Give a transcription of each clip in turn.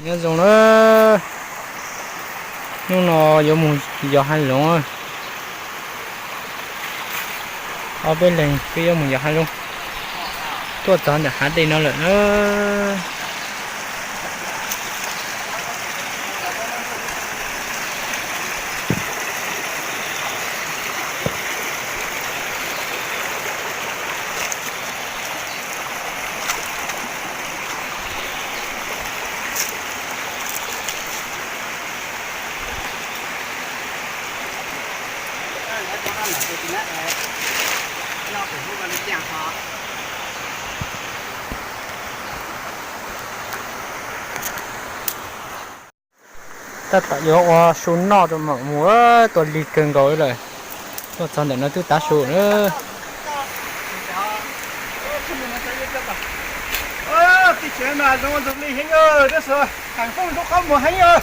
Nyob zoo na, hnub no yuav mus yos hav zoov. Ob peb leeg peb yuav mus yos hav zoov, tuaj txog ntawm hav dej no lawm na. Tab tom yuav ua su noj rau mam mus, tuaj lig kawg nkaus lawm. Tuaj txog ntawm no twb tav su na. Teb chaws no zoo ntug li heev, tab sis heev foob zoo qab mus heev.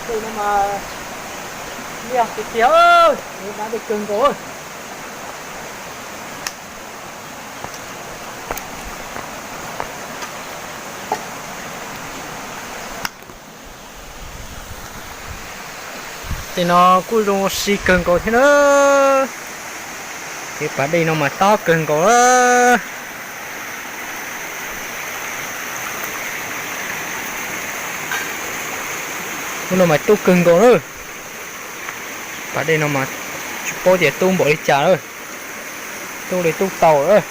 Tej no mas liaj tiag tiag, dab dej kawg nkaus. Tej no kuj zoo ua si kawg nkaus thiab na. Kev pas dej no mas tob kawg nkaus. Ub no mas tub kawg nkaus na. Pas dej no mas tsis paub tias tub npaum li cas lawm. Tub li tub tau lawm.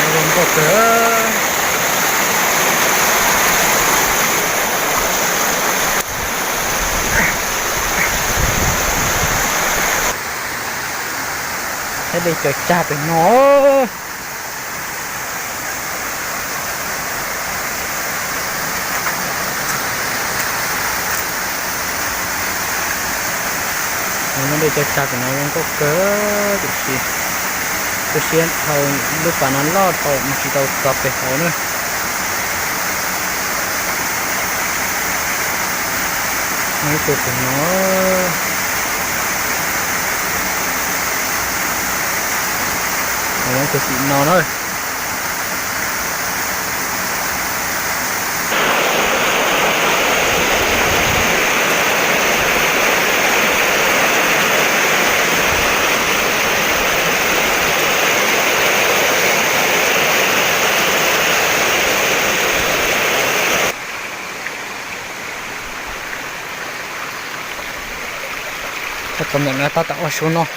Zoo nkauj kawg. Thiab dej cog tsag pem no. Muaj dej cog tsag pem no zoo nkauj kawg tiam sis tu siab dhau, lub pas no loj dhau mus tsis tau txog pem hauv na. Muaj ib tug pem no, muaj ib tug tim no na. Txog ntawm no tab tom ua su noj.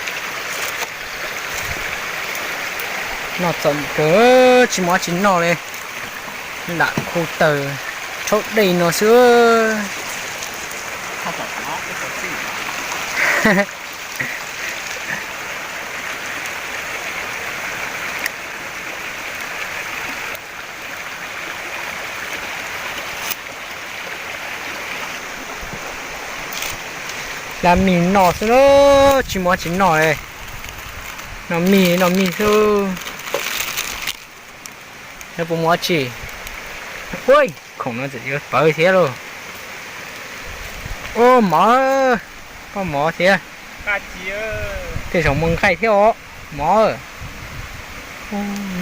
Noj txaus kawg tsis muaj dab tsi noj li. Lam khu taws tshaub dej no xwb. Lam mis noj xwb na, tsis muaj dab tsi noj li. Noj mis noj mis xwb. Neb puas mus dab tsi? Ua, khoom no txawm yuav pawv thiab lauj. Ua mov, koj mov thiab. Tej zaum muaj nqaij thiab os. Mov,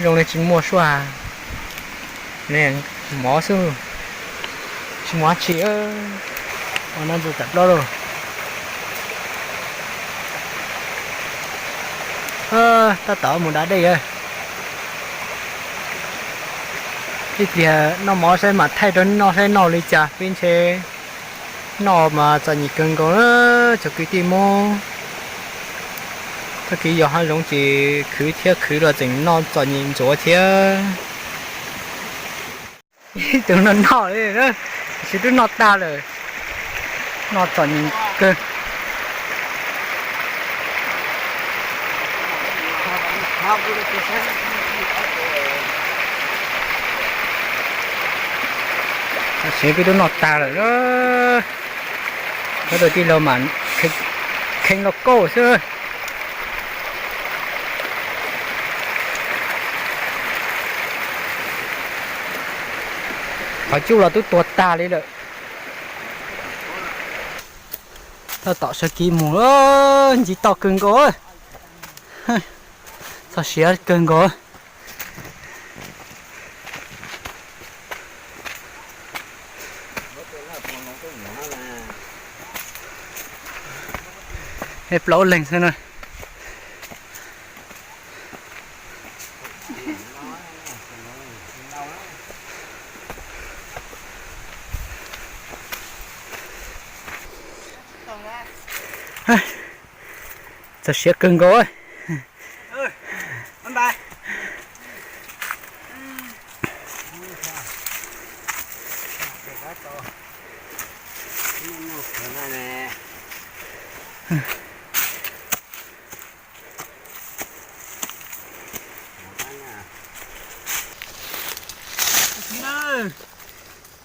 zoo li tsis muaj suab. Mov xwb, tsis muaj dab tsi. Ua no ntxuav tawm plaub lauj. Tab tom mus da dej. Ib pliag noj mov saib mam thaij rau noj saib noj li cas, peb ntshe noj mas txom nyem kawg nkaus na cov kwv tij Hmoob. Tag kis yos hav zoov ces khwv thiab khwv los tseem noj txom nyem ntxuav thiab. Ib tug no noj li, tiam sis twb noj tag lawm. Noj txom nyem kawg. Tam sim peb twb noj tag lawm. Cov tij laug mas kheev lauj kaub xwb. Qhov cub los twb tuag tag li lawm. Tab tom sawv kev mus, ncig toj kawg nkaus, txog siav kawg nkaus. Plaub leeg xwb na. Txog siav kawg nkaus.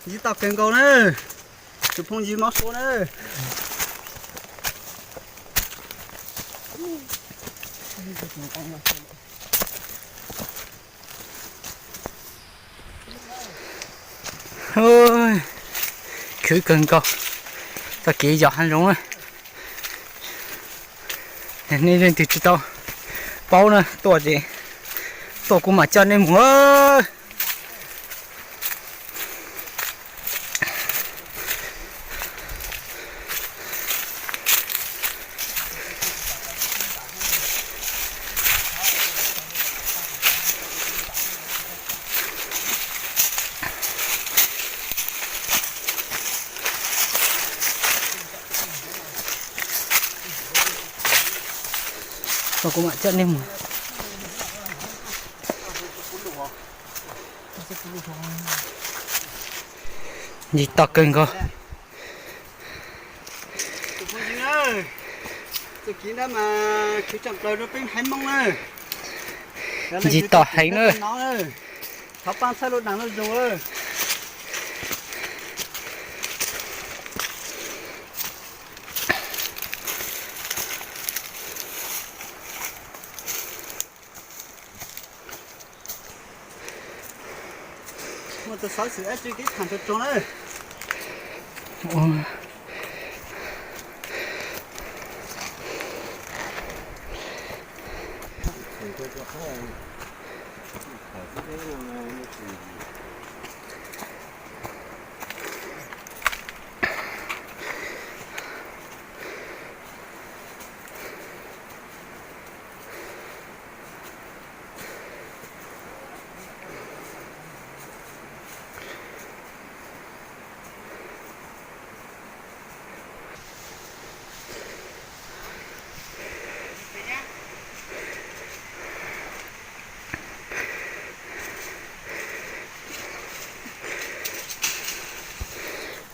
Ntsis tau kawg nkaus na, tus phooj ywg mob suab na. Khwv kawg nkaus, txoj kev yos hav zoov na. Nej leej twg tsis tau paub na, tuaj ces tuaj kuv mam coj nej mus. Kuv mam coj nej mus. Ntsis toj kawg nkaus. Ntsis toj heev na.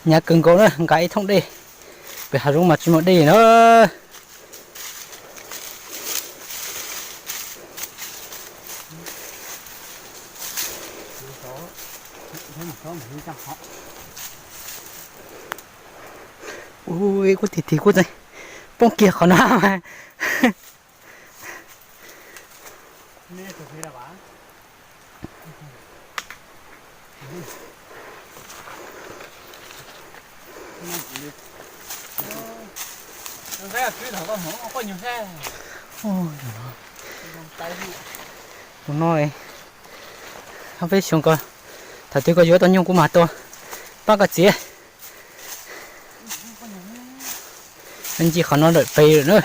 Hnyav kawg nkaus na, nqa ib thooj dej, pem hav zoov mas tsis muaj dej na. Ui, kuv tig tig kuv tseem poob kiag qhov no. Tus no, peb xyoo ko, thaum twg koj yuav tau nyuj kuv mam tuaj pab koj txiav. Ncig qhov no lawm pes lawm na.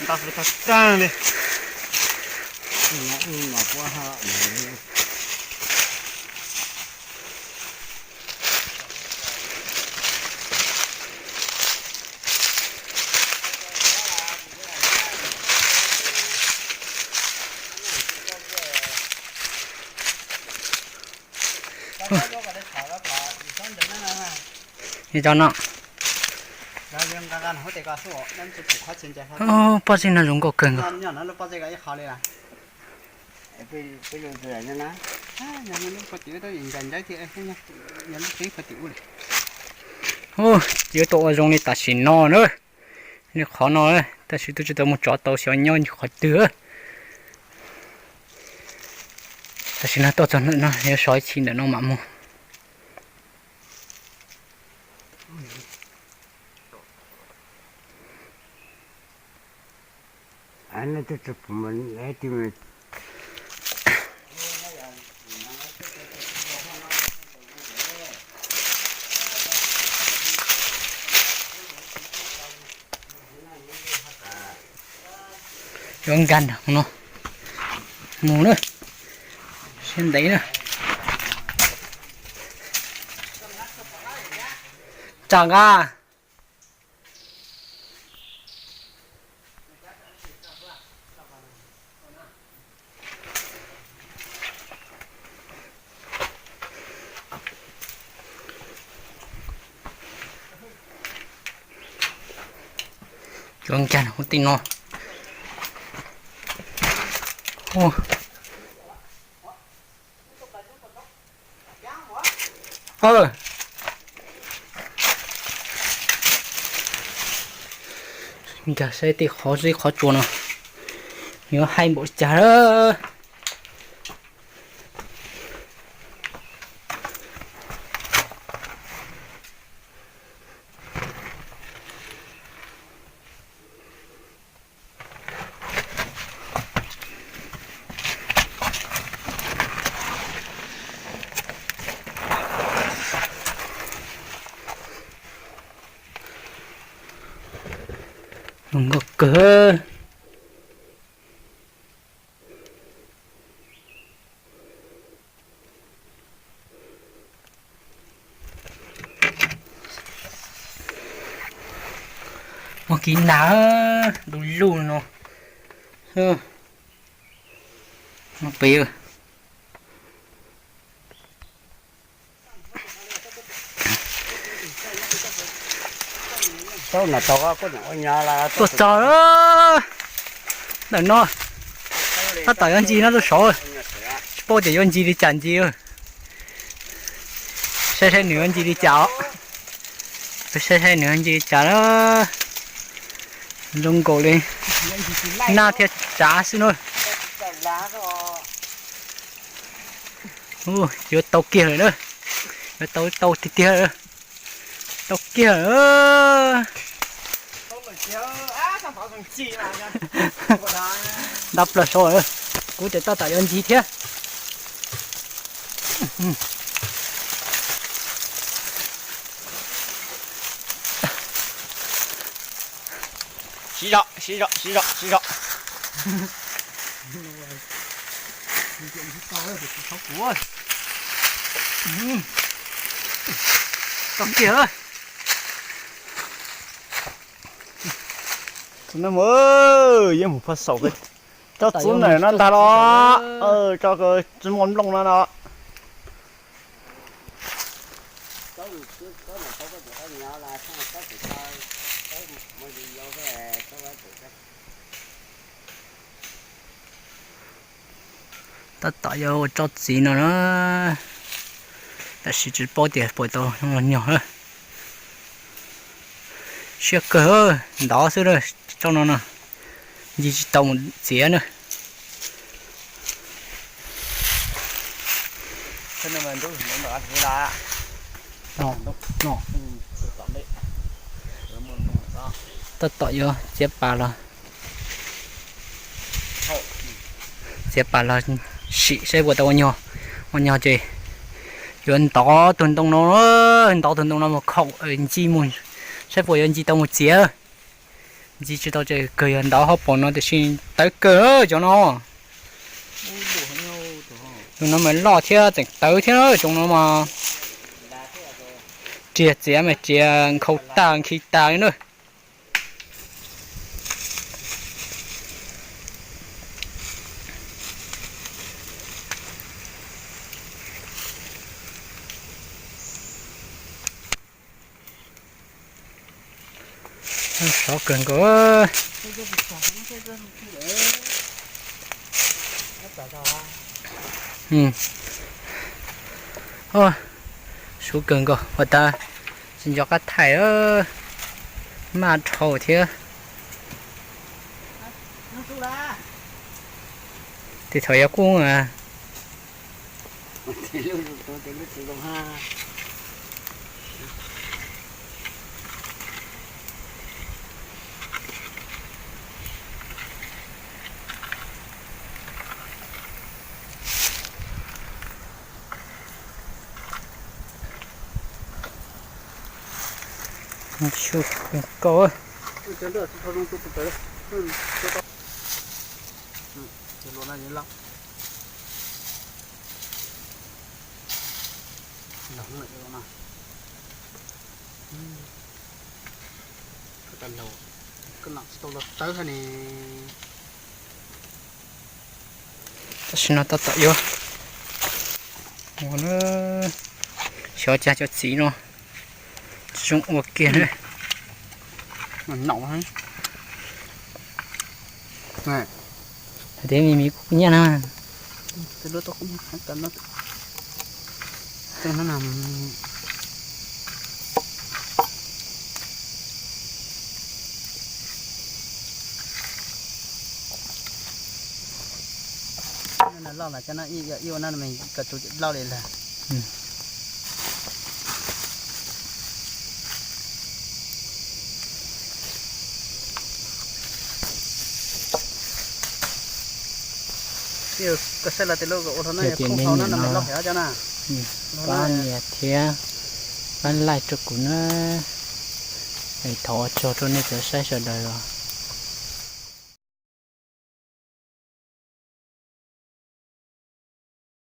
Nta tag tag li. Ni tso no. Pob zeb no zoo nkauj kawg nkaus. Yuav tau ua zoo li tam sim no na. Li qhov no, tab sis twb tsis tau mus tsov tau xyov nyob qhov twg. Tam sim no tuaj txog ntawm no yuav so ib chim ntawm no mam mus. Yuav nkag no, mus na, siab ntev na. Tsam nqa. Yuav nkag hauv tej no. Nkag saib tej qhov zeb qhov tsua no, yuav haib npaum li cas lawm. Zoo nkauj kawg. Muaj kiv nag du lug no. Muaj pes. Tuaj txog ntawm no, tab tom yuav ncig no rau saud, tsis paub tias yuav ncig li cas ncig. Saib saib nws yuav ncig li cas os. Saib saib nws yuav ncig li cas na. Zoo nkaus li nag thiab tsav xwb na. Yuav tau kiag lawm na. Yuav tau tau tiag tiag lawm. Tau kiag lawm. Ntab plaws saud, kuv ces tab tom yuav ncig thiab. Siv zog, siv zog, siv zog, siv zog. Kuv, Txog kiag. Tus no mus, yeej mus phaj saum, tso txub nawm no ntag los, tso tsis muaj nplooj no no. Tab tom yuav ua tsob txiv no na, tab sis tsis paub tias puas tau los nyog na. Siab kawg, ntov xwb na, tsob no no, ncig tsis tau mus txiav na. Tab tom yuav txiav pas los, txiav pas los sim saib puas tau ua nyog. Ua nyog ces yuav ntov tus ntoo no, ntov tus ntoo no mus khaum ncig mus saib puas yuav ncig tau mus txiav. Ncig tsis tau ces kawg yuav ntov hauv paus no tiam sis tawv kawg cov no. Tus no mas loj thiab tseem tawv thiab na, cov no mas riam txiav mas riam nkhaus tag nkhis tag li na. Sov kawg nkaus. Sov kawg nkaus, ua tas tsis nco qab thaij, maj dhau thiab. Tes thaum yuav qub. Su kawg nkaus. Tam sim no tab tom yuav, xyov cas cov txiv no tsis zoo ua kiag na. Hais tias me me kuj nyiaj na. Loj los cov no ib ua no mas koj tsuas loj li lawm. Koj saib los tej lub ua hlo no khoob hlau no mas loj heev cov na. Pab nias thiab pab like rau kuv na. Thov ua tsaug rau nej cov saib sawv daws os.